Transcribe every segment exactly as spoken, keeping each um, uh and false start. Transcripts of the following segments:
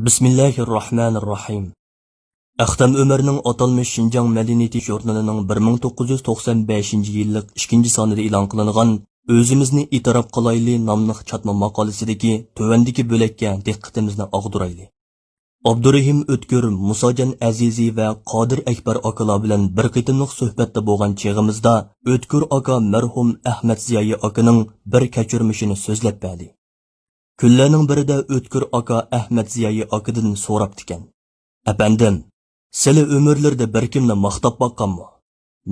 بىسمىللاھىررەھمانىررەھىم. ئەختەم ئۆمەرنىڭ ئاتالمىش شىنجاڭ مەدەنىيىتى ژۇرنىلىنىڭ بىر مىڭ توققۇز يۈز توقسان بەشىنچى يىللىق ئىككىنچى سانىدا ئېلان قىلىنغان «ئۆزىمىزنى ئېتىراپ قىلايلى» ناملىق چاتما ماقالىسىدىكى تۆۋەندىكى بۆلەككە دىققىتىمىزنى ئاغدۇرايلى. ئابدۇرېھىم ئۆتكۈر، مۇساجان ئەزىزى ۋە قادىر ئەكبەر ئاكىلار بىلەن بىر قېتىملىق سۆھبەتتە بولغان چېغىمىزدا، ئۆتكۈر ئاكا مەرھۇم ئەخمەت زىيائىي ئاكىنىڭ بىر كەچۈرمىشىنى سۆزلەپ بەردى. كۈنلەرنىڭ بىرىدە ئۆتكۈر ئاكا ئەخمەت زىيائىي ئاكىدىن سوراپتىكەن: «ئەپەندىم، سىلى ئۆمۈرلىرىدە بىر كىمنى ماختاپ باققانمۇ؟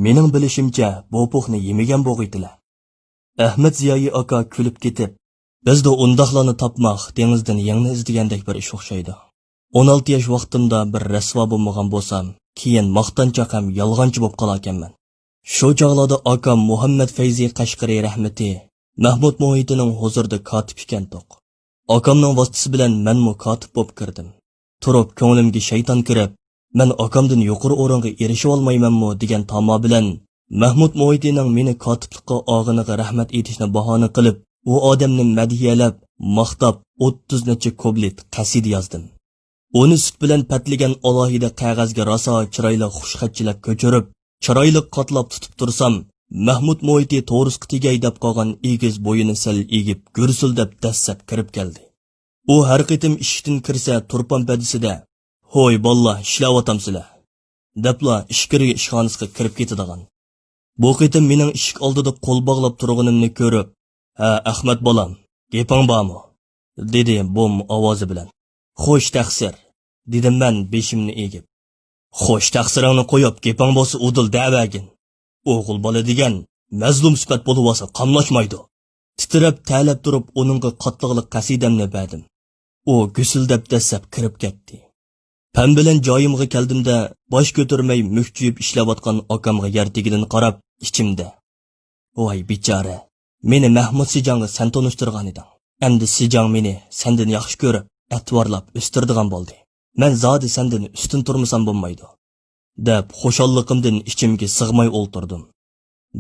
مېنىڭ بىلىشىمچە، بۇ پوخنى يېمىگەن بوغىيتىلە.» ئەخمەت زىيائىي ئاكا كۈلۈپ كېتىپ: «بىزدە ئۇنداقلارنى تاپماق دېڭىزدىن يىڭنە ئىزدىگەندەك بىر ئىش ئوخشايدۇ. ئون ئالتە ياش ۋاقتىمدا بىر رەسۋا بولمىغان بولسام، كېيىن ماختانچاق ھەم يالغانچى بولۇپ قالاركەنمەن.» شۇ چاغلاردا ئاكام مۇھەممەد فەيزى قەشقىرى رەھمىتى مەھمۇد مۇھىتىنىڭ ھۇزۇرىدا كاتىپ ئىكەنتۇق. ئاكامنىڭ ۋاسىتىسى بىلەن مەنمۇ كاتىپ بولۇپ كىردىم. تۇرۇپ كۆڭلۈمگە شەيتان كىرىپ، مەن ئاكامدىن يۇقىرى ئورۇنغا ئېرىشىۋالمايمەنمۇ دېگەن تاما بىلەن مەھمۇد مۇھىتىنىڭ مېنى كاتىپلىققا ئالغىنىغا رەھمەت ئېيتىشنى باھانە قىلىپ، ئۇ ئادەمنى مەدھىيەلەپ، ماختاپ، ئوتتۇز نەچچە كۇبلېت قەسىدە يازدىم. ئۇنى سۈت بىلەن پەتلىگەن ئالاھىدە قەغەزگە راسا چىرايلىق خۇشخەتچىلەپ كۆچۈرۈپ، چىرايلىق قاتلاپ تۇتۇپ تۇرسام، مەھمۇد مۇھىتى تورۇسقا تېگەي دەپ قالغان ئېگىز بويىنى سەل ئېگىپ، گۈرسۈلدەپ دەسسەپ كىرىپ كەلدى. ئۇ ھەر قېتىم ئىشىكتىن كىرسە، تۇرپان پەدىسىدە: «ھوي، بالىلار، ئىشلەۋاتامسىلەر؟» دەپلا ئىچكىرىكى ئىشخانىسىغا كىرىپ كېتىدىغان. بۇ قېتىم مېنىڭ ئىشىك ئالدىدا قول باغلاپ تۇرغىنىمنى كۆرۈپ، «ھە، ئەخمەت بالام، گېپىڭ بارمۇ؟» دېدى بوم ئاۋازى بىلەن. «خوش تەقسىر»، دېدىم مەن بېشىمنى ئېگىپ. «خوش تەقسىرىڭنى قويۇپ، گېپىڭ بولسا ئۇدۇل دەۋەرگىن. ئوغۇل بالا دېگەن مەزلۇم سۈپەت بولۇۋالسا قاملاشمايدۇ.» تىترەپ، تەلەپ تۇرۇپ ئۇنىڭغا قاتلىقلىق قەسىدەمنى بەردىم. ئۇ گۈسۈلدەپ دەسسەپ كىرىپ كەتتى. پەم بىلەن جايىمغا كەلدىمدە، باش كۆتۈرمەي مۈكچىيىپ ئىشلەۋاتقان ئاكامغا يەر تېگىدىن قاراپ، ئىچىمدە: «ۋاي بىچارە، مېنى مەھمۇد سىجاڭغا سەن تونۇشتۇرغانىدىڭ. ئەمدى سىجاڭ مېنى سەندىن ياخشى كۆرۈپ، ئەتىۋارلاپ ئۆستۈرىدىغان بولدى. مەن زادى سەندىن ئۈستۈن تۇرمىسام بولمايدۇ.» دەپ، خۇشاللىقىمدىن ئىچىمگە سىغماي ئولتۇردۇم.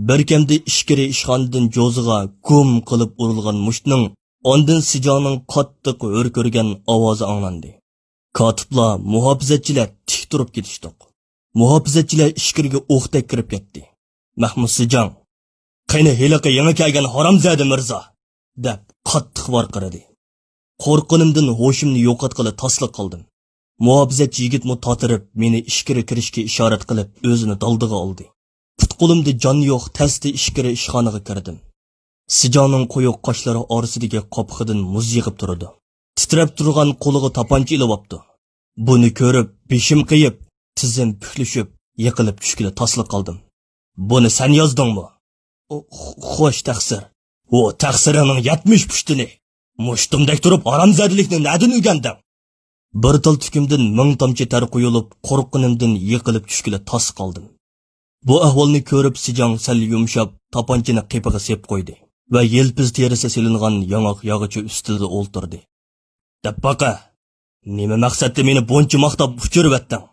بىركەمدە ئىچكىرى ئىشخانىدىن جوزىغا گۇم قىلىپ ئۇرۇلغان مۇشتنىڭ، ئاندىن سىجاڭنىڭ قاتتىق ھۆركىرىگەن ئاۋازى ئاڭلاندى. كاتىپلار، مۇھاپىزەتچىلەر تىك تۇرۇپ كېتىشتۇق. مۇھاپىزەتچىلەر ئىچكىرىگە ئوقتەك كىرىپ كەتتى. مەھمۇد سىجاڭ: «قېنى ھېلىقى يېڭى كەلگەن ھارامزادە مىرزا!» دەپ قاتتىق ۋارقىرىدى. قورققىنىمدىن ھوشۇمنى يوقاتقىلى تاسلا قالدىم. مۇھاپىزەتچى يىگىتمۇ تاتىرىپ، مېنى ئىچكىرى كىرىشكە ئىشارەت قىلىپ، ئۆزىنى دالدىغا ئالدى. پۇت-قولۇمدا جان يوق، تەستە ئىچكىرى ئىشخانىغا كىردىم. سىجاڭنىڭ قويۇق قاشلىرى ئارىسىدىكى قاپىقىدىن مۇز يېغىپ تۇرىدۇ. تىترەپ تۇرغان قولىغا تاپانچا ئېلىۋاپتۇ. بۇنى كۆرۈپ، بېشىم قېيىپ، تىزىم پۈكلىشىپ، يىقىلىپ چۈشكىلى تاسلا قالدىم. «بۇنى سەن يازدىڭمۇ؟» «خو-، خوش تەقسىر.» «ھو، تەقسىرىڭنىڭ يەتمىش پۇشتىنى! مۇشتۇمدەك تۇرۇپ ھارامزادىلىكنى نەدىن ئۆگەندىڭ؟» بىر تال تۈكۈمدىن مىڭ تامچە تەر قۇيۇلۇپ، قورققىنىمدىن يىقىلىپ چۈشكىلى تاس قالدىم. بۇ ئەھۋالنى كۆرۈپ، سىجاڭ سەل يۇمشاپ، تاپانچىنى قېپىغا سېلىپ قويدى ۋە يىلپىز تېرىسى سېلىنغان ياڭاق ياغىچى ئۈستىلىدە ئولتۇردى. «دەپ باقە، نېمە مەقسەتتە مېنى بۇنچە ماختاپ ئۇچۇرۇۋەتتىڭ؟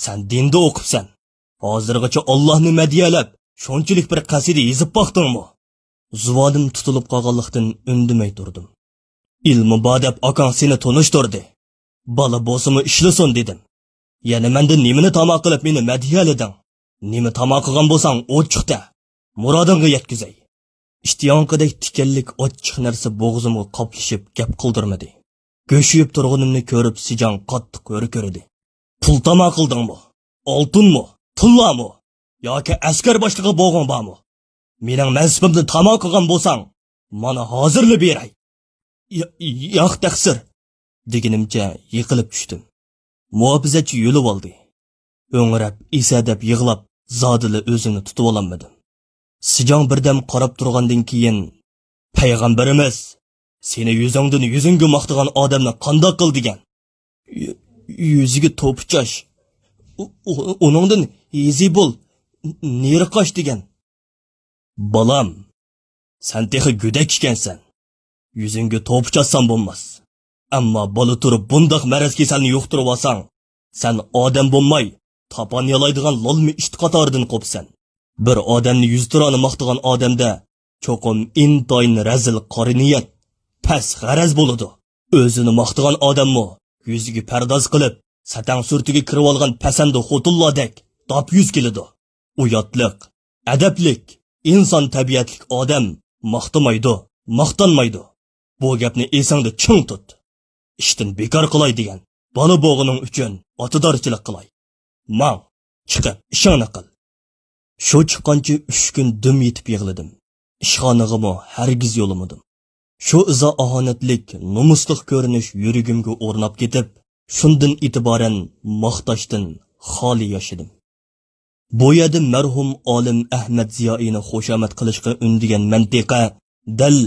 سەن دىندا ئوقۇپسەن. ھازىرغىچە ئاللاھنى مەدھىيەلەپ، شۇنچىلىك بىر قەسىدە يېزىپ باقتىڭمۇ؟» زۇۋانىم تۇتۇلۇپ قالغانلىقتىن ئۈندىمەي تۇردۇم. «ئىلمى بار دەپ ئاكاڭ سېنى تونۇشتۇردى. بالا بولسىمۇ ئىشلىسۇن دېدىم. يەنە مەندىن نېمىنى تاما قىلىپ مېنى مەدھىيەلىدىڭ؟ نېمە تاما قىلغان بولساڭ ئوچۇق دە. مۇرادىڭغا يەتكۈزەي.» ئىت ياڭىقىدەك تىكەنلىك ئاچچىق نەرسە بوغۇزۇمغا قاپلىشىپ گەپ قىلدۇرمىدى. گۆشىيىپ تۇرغىنىمنى كۆرۈپ سىجاڭ قاتتىق ھۆركىرىدى. «پۇل تاما قىلدىڭمۇ؟ ئالتۇنمۇ؟ تىللامۇ؟ ياكى ئەسكەر باشلىقى بوغۇڭ بارمۇ؟ مېنىڭ مەنسىپىمدىن تاما قىلغان بولساڭ، مانا ھازىرلا بېرەي.» «يا-، ياق، تەقسىر!» دېگىنىمچە يىقىلىپ چۈشتۈم. مۇھاپىزەتچى يۆلىۋالدى. ھۆڭرەپ، ئېسەدەپ يىغلاپ، زادىلا ئۆزۈمنى تۇتۇۋالالمىدىم. سىجاڭ بىردەم قاراپ تۇرغاندىن كېيىن، «پەيغەمبىرىمىز سېنى يۈزۈڭدىن يۈزۈڭگە ماختىغان ئادەمنى قانداق قىل دېگەن؟» «يۈ-، يۈزىگە توپا چاچ، ئۇ-، ئۇ-، ئۇنىڭدىن ھېزى بول، نېرى قاچ» دېگەن. «بالام، سەن تېخى گۆدەك ئىكەنسەن. يۈزۈڭگە توپا چاچسام بولماس. ئەمما بالا تۇرۇپ بۇنداق مەرەز كېسەلنى يۇقتۇرۇۋالساڭ، سەن ئادەم بولماي، تاپان يالايدىغان لالما ئىت قاتارىدىن قوپىسەن. بىر ئادەمنى يۈزتۇرانە ماختىغان ئادەمدە چوقۇم ئىنتايىن رەزىل قارا نىيەت، پەس غەرەز بولىدۇ. ئۆزىنى ماختىغان ئادەممۇ يۈزىگە پەرداز قىلىپ، سەتەڭ سۈرىتىگە كىرىۋالغان پەسەندە خوتۇنلاردەك داپ يۈز كېلىدۇ. ئۇياتلىق، ئەدەپلىك، ئىنسان تەبىئەتلىك ئادەم ماختىمايدۇ، ماختانمايدۇ. بۇ گەپنى ئېسىڭدە چىڭ تۇت. ئىشتىن بىكار قىلاي دېگەن بالا بوغىنىڭ ئۈچۈن ئاتىدارچىلىق قىلاي. ماڭ، چىقىپ ئىشىڭنى قىل. شۇ چىققانچە ئۈچ كۈن دۈم يېتىپ يىغلىدىم. ئىشخانىغىمۇ ھەرگىز يولىمىدىم. شۇ ئىزا-ئاھانەتلىك، نومۇسلۇق كۆرۈنۈش يۈرىكىمگە ئورناپ كېتىپ، شۇندىن ئېتىبارەن ماختاشتىن خالىي ياشىدىم. بۇ يەردە مەرھۇم ئالىم ئەھمەد زىيائىينى خۇشامەت قىلىشقا ئۈندىگەن مەنتىقە دەل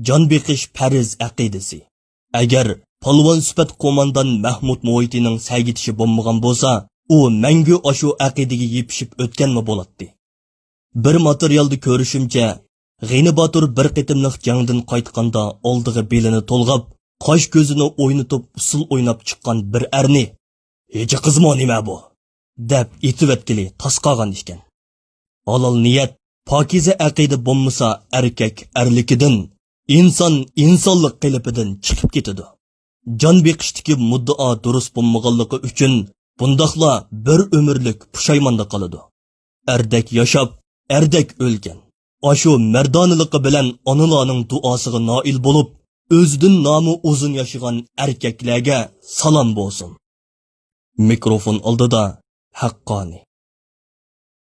جان بېقىش پەرز ئەقىدىسى. ئەگەر پالۋان سۈپەت قوماندان مەھمۇد مۇھىتىنىڭ سەگىتىشى بولمىغان بولسا، ئۇ مەڭگۈ ئاشۇ ئەقىدىگە يېپىشىپ ئۆتكەنمۇ بولاتتى. بىر ماتېرىيالدا كۆرۈشۈمچە، غېنى باتۇر بىر قېتىملىق جەڭدىن قايتقاندا ئالدىغا بېلىنى تولغاپ، قاش-كۆزىنى ئوينىتىپ ئۇسسۇل ئويناپ چىققان بىر ئەرنى، «ھېچى قىزمۇ نېمە بۇ؟» دەپ ئېتىۋەتكىلى تاس قالغان ئىكەن. ھالال نىيەت، پاكىزە ئەقىدە بولمىسا، ئەركەك ئەرلىكىدىن، ئىنسان ئىنسانلىق قېلىپىدىن چىقىپ كېتىدۇ. جان بېقىشتىكى مۇددىئا دۇرۇس بولمىغانلىقى ئۈچۈن، بۇنداقلار بىر ئۆمۈرلۈك پۇشايماندا قالىدۇ. ئەردەك ياشاپ، ئەردەك ئۆلگەن، ئاشۇ مەردانىلىقى بىلەن ئانىلارنىڭ دۇئاسىغا نائىل بولۇپ، ئۆزىدىن نامى ئۇزۇن ياشىغان ئەركەكلەرگە سالام بولسۇن. مىكروفون ئالدىدا ھەققانى.